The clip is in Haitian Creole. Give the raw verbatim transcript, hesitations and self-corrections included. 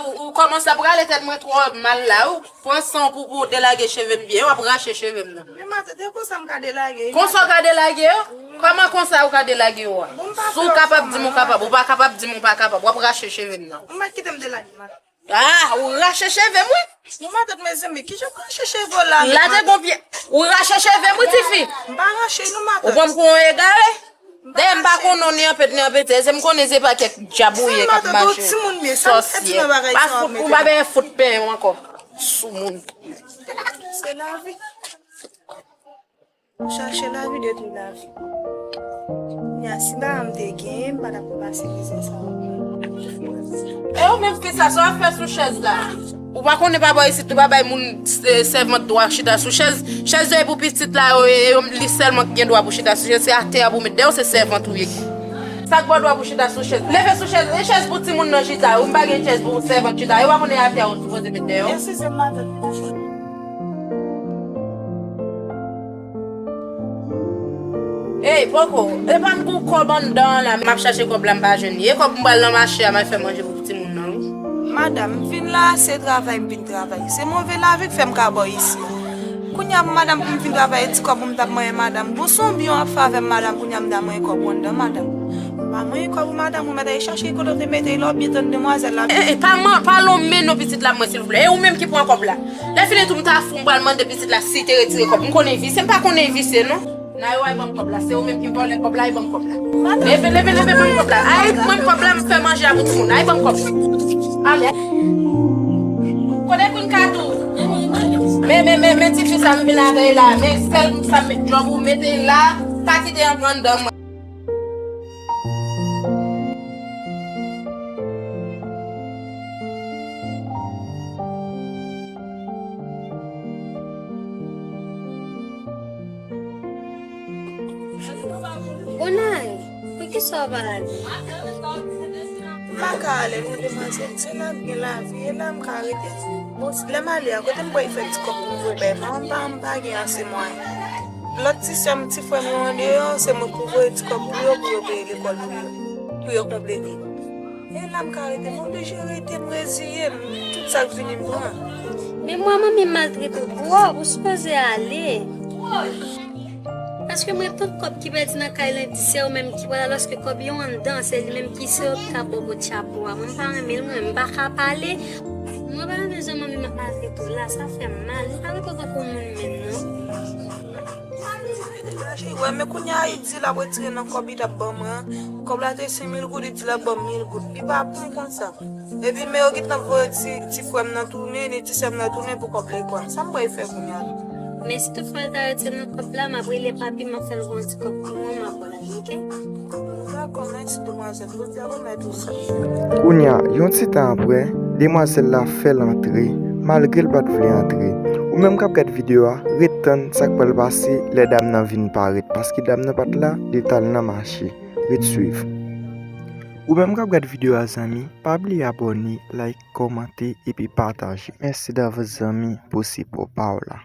Ou, ou kòmanse ap rale tèt mwen twò mal la. Ou pran san pou, pou delage cheve m byen. W ap rache cheve m nan. Men matant, e konsa m ka delage yo. Konsa w ka delage yo? Kòman konsa ou ka delage yo a? Si w kapab di m ou kapab, ou pa kapab di m ou pa kapab. W ap rache cheve m nan. Ou mèt kite m delage, matant. Ah, ou rache cheve m, wi. Bon, matant, mezanmi, kijan w rache cheve w la menm, matant? Ou rache cheve m, wi, tifi. M pa rache, non, matant. Ou pran m pou yon egare? Dayè, m pa konn non ni anpèt, ni anpèt. Se m konnen se pa kèk djab ou ye k ap mache. Sòsyè. Pa fout, ou pa benyen fout penyen w ankò. Soumoun. Se lavi. Ou chache lavi detwi lavi. Kounya, si bagay m te genyen, m pa t ap pase mizè sa yo. E ou menm fi sa, sa w ap fè sou chèz la? Ou pa konnen pa bò isit, nou pa bay moun, eh, sèvant dwa chita sou chèz. Chèz yo e pou pitit la, yo, e, e, li sèlman ki gen dwa pou chita sou chèz. Se atè a pou met dèyè w, se sèvant ou ye. Sa k ba w dwa pou chita sou chèz? Leve sou chèz. E chèz pou timoun nan chita. Ou m pa gen chèz pou sèvant chita. Yo pa konnen atè a ou sipoze met dèyè w. Eskize m, matant. Ey, poko, e pa m pou kòb anndan an la, m ap chache kòb la, m pa jwenn li. E kòb m pral nan mache a, m al fè manje pou timoun nan, wi. Madanm, m vin la, se travay m vin travay. Se move lavi k fè m ka bò isi. Kounya, madanm, pou m vin travay, ti kòb pou m t ap manyen, madanm. Bon, se yon byen w ap fè avè m, madanm, kounya m ta manyen kòb ou anndan, madanm. M pa manyen kòb ou, madanm, ou mèt al chache kote w te mete l, ou byen tann demwazèl la. E, e, pa man-, pa lonmen non pitit la mwen, silvouplè. E ou menm ki pran kòb la. Lè fini tou, m ta fou, m pral mande pitit la si te retire kòb. M konnen visye, m pa konnen visye, non. Nan yo, ay ban m kòb la. Se ou menm ki vòlè kòb la, ay ban m kòb la. Leve, leve, leve, ban m kòb la. Ay, ban m kòb la, m fè manje a pou timoun. Ay, ban m kòb la. Ale. Kote Queen Katou? Men, men, men, men tifi sa m vin avè l la. Men sèl sa m met djòb ou mete l la. Pa kite yon anndan mwen. Bonay, poukisa w pa ale? M pa ka ale non, demwazèl. Se la m gen lavi, e la m ka rete. Bon, lè m ale a, kote m pral fè ti kòb pou m voye bay manman m? Manman m pa gen ase mwayen. Lòt ti sè m, ti frè m yo andeyò, se mwen pou voye ti kòb pou yo, pou yo peye lekòl pou yo, pou yo konplete. E la m ka rete, m oblije rete, m reziye m, tout sa k vini m pran. Men mwen, manmi m maltrete w twòp, ou sipoze ale. Paske mwen, tout kòb ki pèdi nan kay la, di se ou menm ki pral, alòske kòb yo anndan, se li menm ki se yo ki ka ba w bout chapo a. Mwen, m pa renmen l, mwen, m pa ka pale. Mwen pa renmen jan manmi m ap maltrete w la, sa fè m mal. M pa renmen w tankou moun menm, non. Cheri, wè, men kounye a, li di l ap retire nan kòb li t ap ban mwen an. Kòb la te senk mil goud, li di l ap ban m mil goud. Li pa bon konsa. Epi, men yo gentan voye ti, ti frè m nan tounen, ni ti sè m nan tounen pou kòb lekòl. Sa m pral fè kounye a? Men si tout fwa l ta retire nan kòb la, m ap rele papi, m ap fè l voye yon ti kòb pou mwen, m ap ba l, oke? Dakò, mèsi, demwazèl. Jodi a, remèt ou sa. Kounye a, yon ti tan apre, demwazèl la fè l antre, malgre l pa t vle antre. Ou menm k ap gad videyo a, ret tann sa k pral pase lè dam nan vin parèt, paske dam nan pa t la, li t al nan mache. Ret swiv. Ou menm k ap gad videyo a, zanmi, pa bliye abòne, like, kòmante, epi pataje. Mèsi davans, zanmi, pou sipò pa w la.